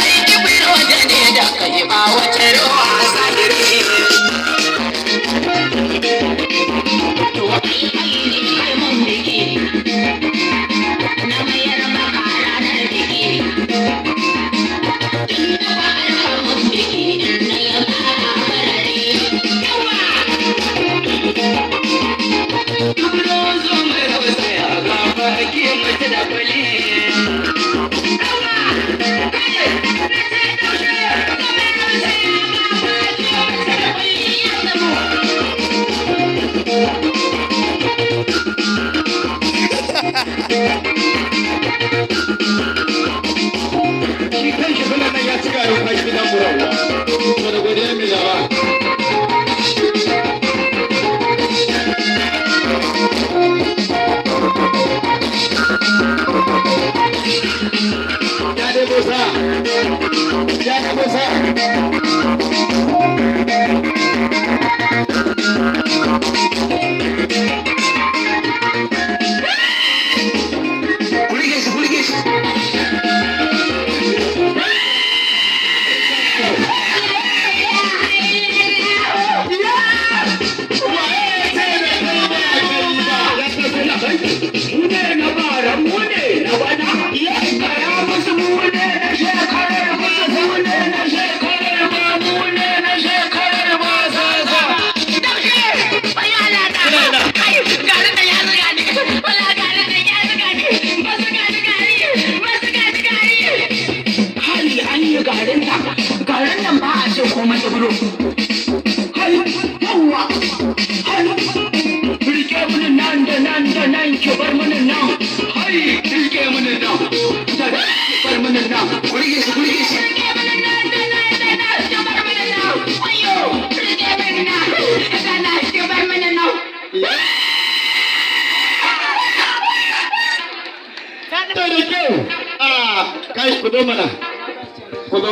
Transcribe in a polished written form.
Aiki biro da ne da kai ba wace ruwa a zahiri. To ai ai ne kai mun biki. Na mayar maka ranar biki. Tun da ba a mun biki na ya fara farare. Yawa! Ibro zo mai rausaya ga baki mace da kwali. Shi kan shi suna nan ya ci garin kwaki dan burawa. To da godiya mai yawa. Ya dai bosa. Ya dai bosa. Ku rike shi, ku rike shi. Mu ne na bara, mu ne na bana. Gaya musu mu ne na shekarar ba, mu ne na shekarar ba, mu ne na shekarar ba, zaza. Hai, an yi garin nan. Garin nan ba a ce komai tsibiro. Hai, yawwa. Hai, rike mini nan da nan da nan ki bar mini nan. Hai, rike mini nan. Da nan ki bar mini nan. Ku rike shi, ku rike shi. To da kyau. Ah, kai ku zo mana. Ku zo.